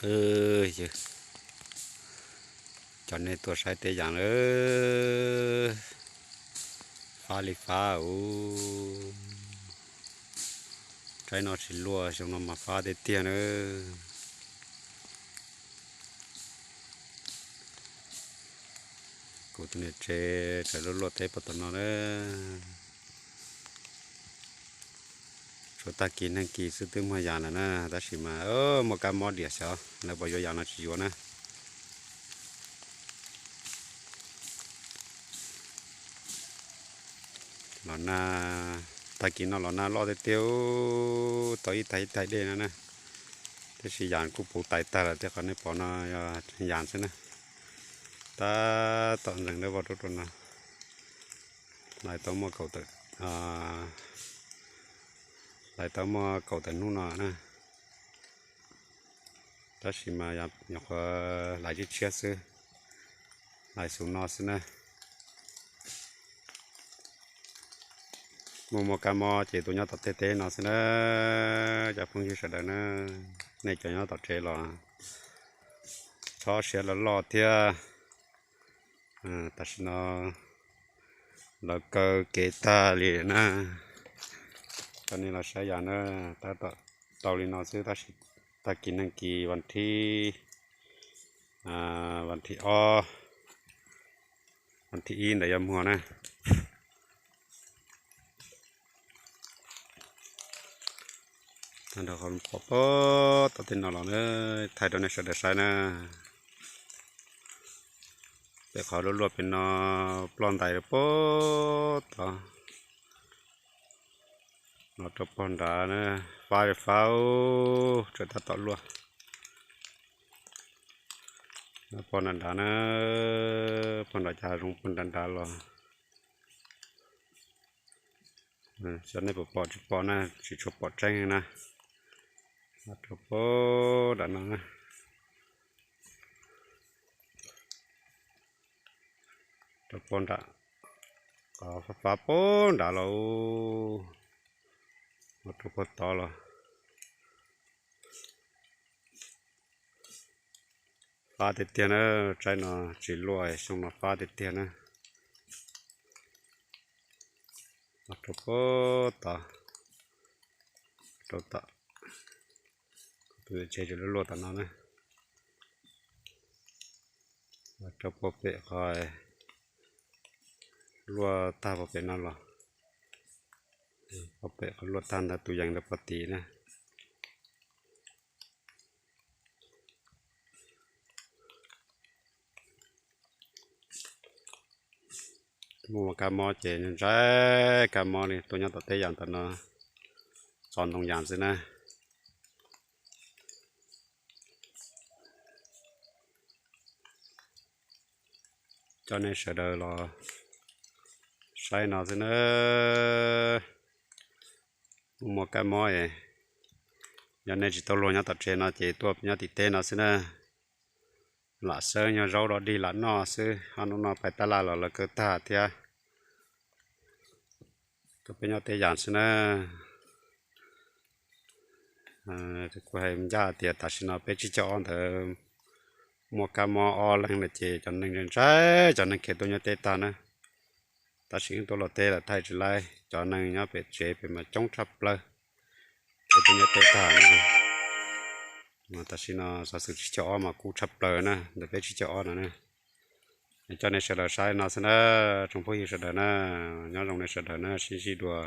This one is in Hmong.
Cov nej tuaj saib teb yas lawm, fab li fab ub. Tsaib no tsis luaj, xyoo no mas fab tiag tiag na. Kuv tus niam tsev tseem luaj luaj teb puag tom no na. Tsuas tag kis neeg kis xwb twb muag yas lawm na, tab sis mas muaj kab mob diam xyov lawv puas yuav yas no tsis yuav na. Los nag, tag kis no los nag loj tiag tiag, tau ib tais ib tais dej no na. Tiam sis yas kuj puv tais tag lawm, tej qhov nej pom no yog yas xwb na. Tab tom ntxeev dawb vog rau rau no. Lais tau muaj kaum tawm, lais tau muaj kaum tawm hnub no na. Tab sis mas nyuam qhuav lais tshiab tshiab xwb, lais xus no xwb na. Muaj muaj kab mob ces tuaj nyob tom tej teb no xwb na. Cov phooj ywg sawv daws na, nej cov nyob tom tsev los txhob siab loj loj thiab. Tam sim no lawv kaw kev tag li na, cov nej los saib yas na, tab tom tau li no xwb tab sis tag kis neeg kis vas thib, vas thib ob, vas thib ib ntawd yuav muag na. Tag nrho qhov pom pem tom tej no los na, thaij rau nej sawv daws saib na. Pem qhov luaj luaj pem no ploj ntais rau pem tod. Los rau pog nrad na, fab fab, tsam tab tom luaj. Pog nrad nrad na, pog nrad cas zoo pog nrad nrad los. Xyov nej puas pom tsis pom na, tsis tshua pom tseeb na. Rau pem nram no, rau pem nram, qhov fab fab pem nrad los, rau pem tod los. Fab tiag tiag na, tsaib no tsis luaj, xyoo no fab tiag tiag na. Rau pem tod, rau tom, tus tsev tseem luaj luaj tom no na. Rau pem pem qhov luaj tag pem no los, pem qhov luaj tag ntawd tus yees ntawd pem tid na. Muaj kab mob ces ntshai kab mob li, tuaj nyob tom teb yas tom no txo ntoo yas xwb na. Coj nej sawv daws los saib no xwb na. Muaj kab mob es, yog nej tsis tau luag nyob tom tsev no ces tuaj nyob tim teb no xwb na. Lam xeeb nyuag zaub dog dig lam noj xwb, ho hnub no pais tab laj los lawv kaw tag thiab. Tuaj peb nyob teb yas xwb na. Kuv hais ncaj tias tam sim no peb tsib caug ob ntawd muaj kab mob ob leeg lawm ces cov neeg ntshai, cov neeg khiav tuaj nyob teb tag na. Tab sis wb tuaj luaj teb lawm thaij tsis laib, cov neeg nyob pem tsev pem mas coob tshaj plaws, khiav tuaj nyob teb tag na. Tam sim no xov xwm tsib caug ob mas kub tshaj plaws na, ntawm peb tsib caug ob no na. Coj nej sawv daws saib no xwb na, tsoom phooj ywg sawv daws na, nyob zoo nej sawv daws na, sib ntsib dua.